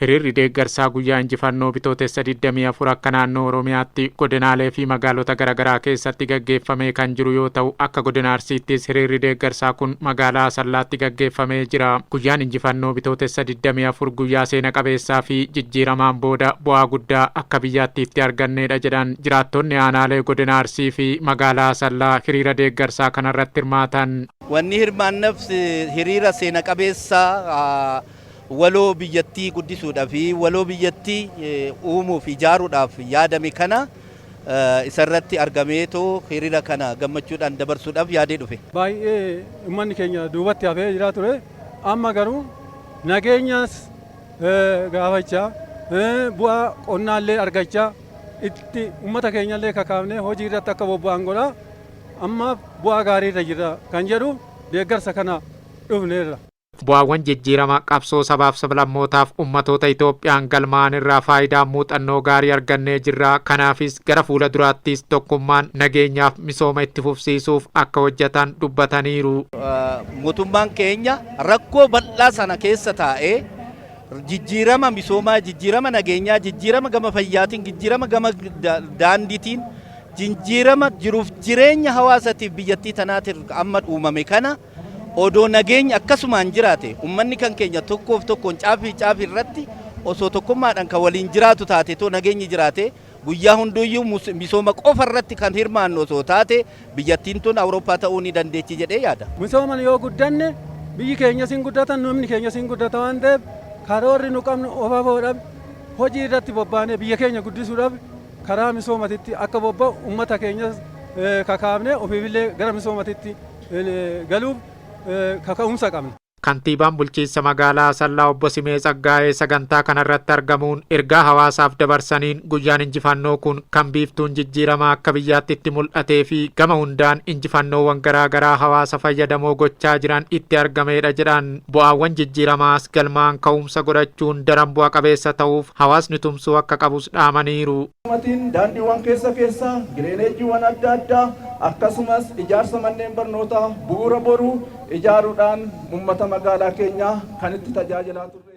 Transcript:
Hiriirri deeggarsaa guyyaa injifannoo Bitootessa 24 akka naannoo Oromiyaatti godinaalee fi magaalota garaagaraa keessatti gaggeeffamee kan jiru yoo ta'u, akka godina Arsiittis hiriirri deeggarsaa kun magaalaa Asallaatti gaggeeffamee jira. Guyyaan injifannoo Bitootessa 24 guyyaa seena qabeessaa fi jijjiiramaan booda bu'aa guddaa akka biyyaatti itti arganneedha jedhan jiraattonni aanaalee godina Arsii fi magaalaa Asallaa hiriira deeggarsaa kanarratti hirmaatan. Wanni hirmaannaaf hiriira seena qabeessaa waloo biyyattii guddisuudhaaf fi waloo biyyattii uumuuf ijaaruudhaaf yaadame kana isarratti argameetoo hiriira kana gammachuudhaan dabarsuudhaaf yaadee dhufe. Baay'ee uummanni keenya duubatti hafee jira ture. Amma garuu nageenyas gaafachaa, bu'aa qonnaallee argachaa, itti uummata keenyallee kakaafnee hojii irratti akka bobba'an godhaa, amma bu'aa gaarii irra jira kan jedhu deeggarsa kana dhufneerra. Bu'aawwan jijjiirama qabsoo sabaaf sablammootaaf ummatoota Itoophiyaan galmaa'an irraa faayidaa muuxannoo gaarii argannee jirra. Kanaafis gara fuula duraattis tokkummaan nageenyaaf misooma itti fufsiisuuf akka hojjetan dubbataniiru. Mootummaan keenya rakkoo bal'aa sana keessa taa'ee jijjiirama misoomaa, jijjiirama nageenyaa, jijjiirama gama fayyaatiin, jijjiirama gama daandiitiin, jijjiirama jiruuf jireenya hawaasatiif biyyattii tanaatiin amma uumame kana, odoo nageenya akkasumaan jiraate, ummanni kan keenya tokkoof tokkoon caafii caafii irratti osoo tokkummaadhaan kan waliin jiraatu taate, too nageenyi jiraate, guyyaa hunduyyuu misooma qofa irratti kan hirmaannu osoo taate, biyyattiin tun Awurooppaa ta'uu ni dandeechi jedhee yaada. Misooman yoo guddanne, biyyi keenya sin guddata, namni keenya sin guddata waan ta'eef, karoorri nu qabnu of hafoodhaaf hojii irratti bobbaanee biyya keenya guddisuudhaaf karaa misoomatitti akka bobba'u uummata keenyas kakaafnee ofiifillee gara misoomatitti galuuf kaka'umsa qabna. Kantiibaan bulchiinsa magaalaa Asallaa obbo Simee Tsaggaa'ee sagantaa kanarratti argamuun ergaa hawaasaaf dabarsaniin, guyyaan injifannoo kun kan biiftuun jijjiiramaa akka biyyaatti itti mul'atee fi gama hundaan injifannoowwan garaa garaa hawaasa fayyadamoo gochaa jiran itti argameedha jedhan. Bu'aawwan jijjiiramaas galmaan ka'umsa godhachuun daran bu'a qabeessa ta'uuf hawaasni tumsuu akka qabus dhaamaniiru. Daandiiwwan keessa keessaa, gireeneejiiwwan adda addaa, akkasumas ijaarsa manneen barnootaa bu'uura boruu ijaaruudhaan uummata magaalaa keenyaa kan itti tajaajilaa turre.